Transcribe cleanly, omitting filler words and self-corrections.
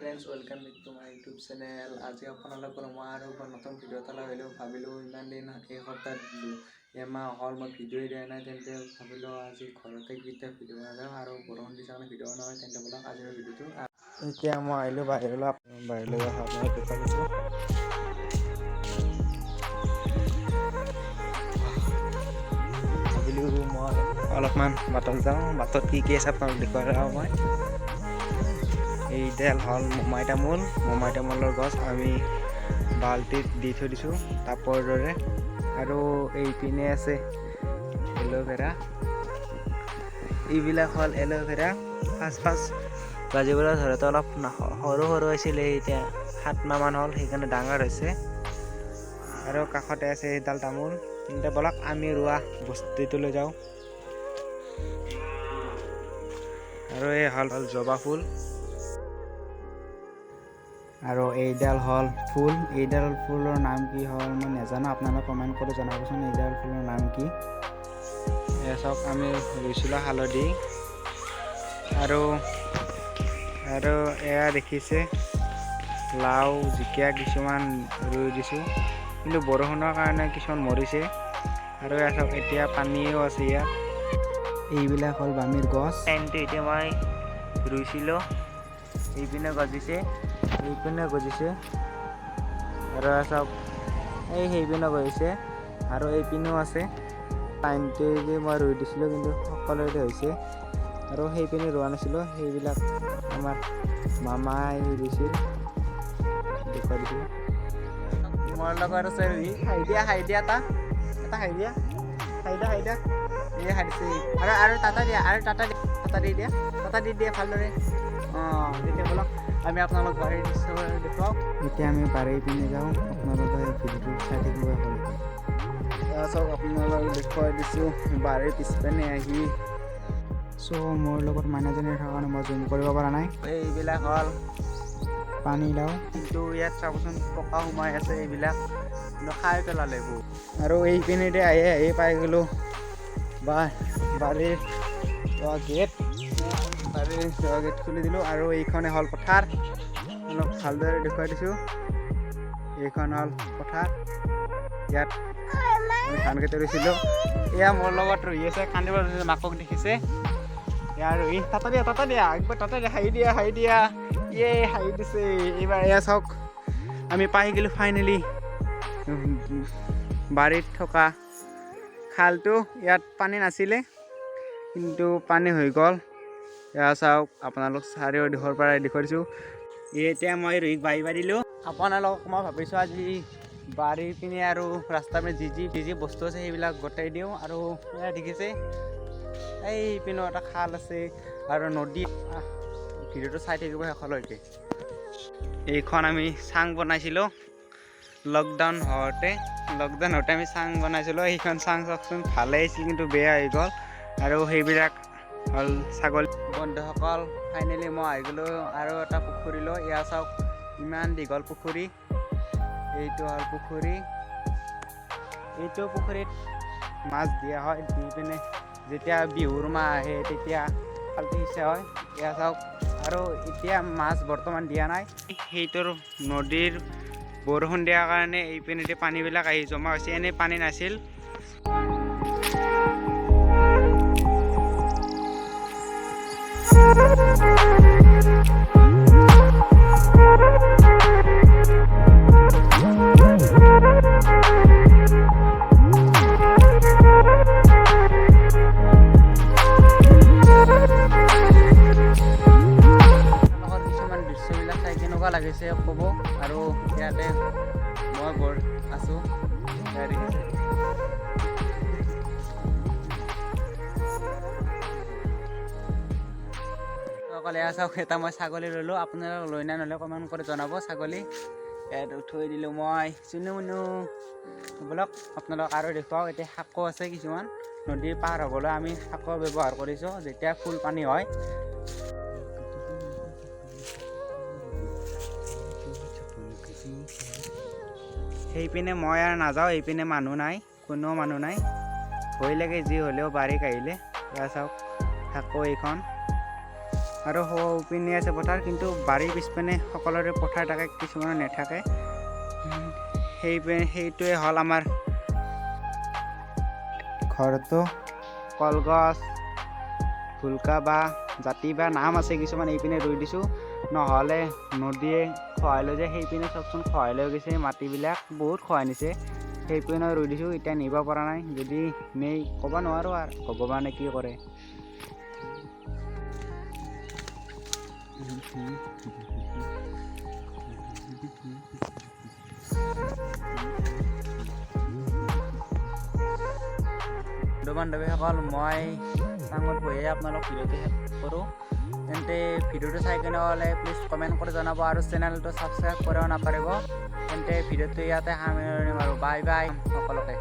Friends, welcome back to my YouTube channel. আজি আপোনালোকৰ মই আৰু এটা নতুন ভিডিঅ' এটা লৈ আহিলোঁ। ভাবিলোঁ ইমান দিন, এই সপ্তাহত এমাহ হ'ল মই ভিডিঅ'ই দিয়া নাই, তেন্তে ভাবিলোঁ আজি ঘৰতে কেতিয়া ভিডিঅ' বনাওঁ আৰু বৰষুণ দিছে কাৰণে ভিডিঅ' বনোৱা হয়। তেন্তে ব'লক আজিৰ ভিডিঅ'টো। এতিয়া মই আহিলোঁ বাহিৰলৈ। বাহিৰলৈ আপোনালোক দেখুৱাই দিছোঁ। ভাবিলোঁ মই অলপমান বাটত যাওঁ, বাটত কি কি আছে আপোনালোক দেখুৱাই যাওঁ মই। এইডাল হ'ল মোমাই তামোল। মোমাই তামোলৰ গছ আমি বাল্টিত দি থৈ দিছোঁ টাপৰ দৰে। আৰু এইপিনে আছে এল'ভেৰা। এইবিলাক হ'ল এল'ভেৰা। ফাৰ্ষ্ট ফাৰ্ষ্ট গজিবলৈ ধৰোঁতে অলপ সৰু সৰু হৈছিলে, এতিয়া 7 মাহমান হ'ল, সেইকাৰণে ডাঙৰ হৈছে। আৰু কাষতে আছে সেইডাল তামোল। তেন্তে ব'লক, আমি ৰোৱা বস্তিটোলৈ যাওঁ। আৰু এই হ'ল জবা ফুল। আৰু এইডাল হ'ল ফুল। এইডাল ফুলৰ নাম কি হ'ল মই নাজানো, আপোনালোকে কমেণ্ট কৰি জনাবচোন এইডাল ফুলৰ নাম কি। এয়া চাওক, আমি ৰুইছিলোঁ হালধি। আৰু আৰু এয়া দেখিছে, লাও জিকা কিছুমান ৰুই দিছোঁ, কিন্তু বৰষুণৰ কাৰণে কিছুমান মৰিছে। আৰু এয়া চাওক, এতিয়া পানীও আছে ইয়াত। এইবিলাক হ'ল বামীৰ গছ। লাইনটো এতিয়া মই ৰুইছিলোঁ, এইপিনে গজিছে, এইপিনে গজিছে। আৰু এয়া চাওক, এই সেইপিনে গজিছে আৰু এইপিনেও আছে। লাইনটোৱেদি মই ৰুই দিছিলোঁ, কিন্তু সকলোৰে হৈছে। আৰু সেইপিনে ৰোৱা নাছিলোঁ, সেইবিলাক আমাৰ মামাই ৰুইছিল। দেখুৱাই দিছোঁ। মোৰ লগত আছে ৰুই। খাই দিয়া, খাই দিয়া, এটা এটা খাই দিয়া, খাই দিয়া, খাই দিয়া। এই খাই দিছে। আৰু আৰু টাটা দিয়া, আৰু টাটা দিয়া, টাটা দি দিয়া, টাটা দি দিয়া ভালদৰে। অঁ, তেতিয়া ব'লক, আমি আপোনালোক বাৰীৰ দৃশ্য দেখুৱাওঁ। এতিয়া আমি বাৰীৰ পিনে যাওঁ। আপোনালোকে ভিডিঅ'টো চাই থাকিব সকলোকে। এয়া চাওক, আপোনালোক দেখুৱাই দিছোঁ বাৰীৰ পিছপিনে আহি। চ' মোৰ লগত মাইনাজনী থকাৰ কাৰণে মই জুম কৰিব পৰা নাই। এইবিলাক হ'ল পানীলাও। কিন্তু ইয়াত চাবচোন, পকা সোমাই আছে এইবিলাক, কিন্তু খাই পেলালে বহুত। আৰু এইপিনেদি আহি আহি পাই গ'লোঁ বা বাৰীৰ গেট। বাৰীৰ গেট খুলি দিলোঁ। আৰু এইখনে হ'ল পথাৰ। অলপ ভালদৰে দেখুৱাই দিছোঁ, এইখন হ'ল পথাৰ। ইয়াত আমি ধান খেতি ৰুইছিলোঁ। এয়া মোৰ লগত ৰুই আছে, কান্দিব ধৰিছে, মাকক দেখিছে। এয়া ৰুই, তাতে দিয়া, তাতে দিয়া, একবাৰ তাতে দিয়া, হাঁহি দিয়া, হাঁহি দিয়া। ইয়ে, হাঁহি দিছে এইবাৰ। এয়া চাওক, আমি পাই গ'লোঁ ফাইনেলি বাৰীত থকা খালটো। ইয়াত পানী নাছিলে, কিন্তু পানী হৈ গ'ল। এয়া চাওক, আপোনালোক চাৰিও দিশৰ পৰাই দেখুৱাই দিছোঁ। এতিয়া মই ৰুইক বাঢ়ি দিলোঁ। আপোনালোকক মই ভাবিছোঁ আজি বাৰীৰ পিনে আৰু ৰাস্তাৰ পিনে যি যি বস্তু আছে সেইবিলাক গোটাই দিওঁ। আৰু এয়া দেখিছে, এইপিনেও এটা খাল আছে আৰু নদী। ভিডিঅ'টো চাই থাকিব শেষলৈকে। এইখন আমি চাং বনাইছিলোঁ লকডাউন হওঁতে। লকডাউন হওঁতে আমি চাং বনাইছিলোঁ। সেইখন চাং চাওকচোন, ভালেই আছিল, কিন্তু বেয়া হৈ গ'ল। আৰু সেইবিলাক হ'ল ছাগলী। বন্ধুসকল, ফাইনেলি মই আহি গ'লোঁ আৰু এটা পুখুৰীলৈ। এয়া চাওক, ইমান দীঘল পুখুৰী। এইটো হ'ল পুখুৰী। এইটো পুখুৰীত মাছ দিয়া হয়, দি পিনে যেতিয়া বিহুৰ মাহ আহে তেতিয়া খালটো সিঁচা হয়। এয়া চাওক, আৰু এতিয়া মাছ বৰ্তমান দিয়া নাই। সেইটোৰ নদীৰ বৰষুণ দিয়াৰ কাৰণে এইপিনেদি পানীবিলাক আহি জমা হৈছে, এনেই পানী নাছিল। আপোনালোকৰ কিছুমান দৃশ্যবিলাক চাই কেনেকুৱা লাগিছে ক'ব। আৰু ইয়াতে মই বৰ আছোঁ, এয়া দেখিছে। অকল এয়া চাওক, এটা মই ছাগলী ল'লোঁ। আপোনালোক লৈ নাই নলয় কমেণ্ট কৰি জনাব। ছাগলী ইয়াত থৈ দিলোঁ মই, চুনু মুনু। ব'লক, আপোনালোক আৰু দেখুৱাওঁ। এতিয়া শাকো আছে কিছুমান। নদীৰ পাৰ হ'বলৈ আমি সাঁকো ব্যৱহাৰ কৰিছোঁ যেতিয়া ফুল পানী হয়। সেইপিনে মই আৰু নাযাওঁ, এইপিনে মানুহ নাই, কোনো মানুহ নাই। ভয় লাগে যি হ'লেও বাৰীক আহিলে। এয়া চাওক, সাঁকো এইখন। আৰু সৌপিনে আছে পথাৰ, কিন্তু বাৰীৰ পিছপিনে সকলোৰে পথাৰ থাকে, কিছুমানৰ নাথাকে। সেইটোৱে হ'ল আমাৰ ঘৰটো। কলগছ, ভুলকা বাঁহ, জাতি বাঁহ নাম আছে কিছুমান, এইপিনে ৰুই দিছোঁ, নহ'লে নদীয়ে খহাই লৈ যায়। সেইপিনে চাওকচোন, খহাই লৈ গৈছে মাটিবিলাক, বহুত খহাই নিছে। সেইপিনে ৰুই দিছোঁ, এতিয়া নিব পৰা নাই। যদি নেই ক'ব নোৱাৰোঁ আৰু ভগৱানে কি কৰে। বন্ধু বান্ধৱীসকল, মই চাঙত বহিয়ে আপোনালোক ভিডিঅ'টো শেষ কৰোঁ। তেন্তে ভিডিঅ'টো চাই কেনে হ'লে প্লিজ কমেণ্ট কৰি জনাব আৰু চেনেলটো ছাবস্ক্ৰাইব কৰিব নাপাহৰিব। তেন্তে ভিডিঅ'টো ইয়াতে সামৰণি মাৰোঁ। বাই বাই সকলোকে।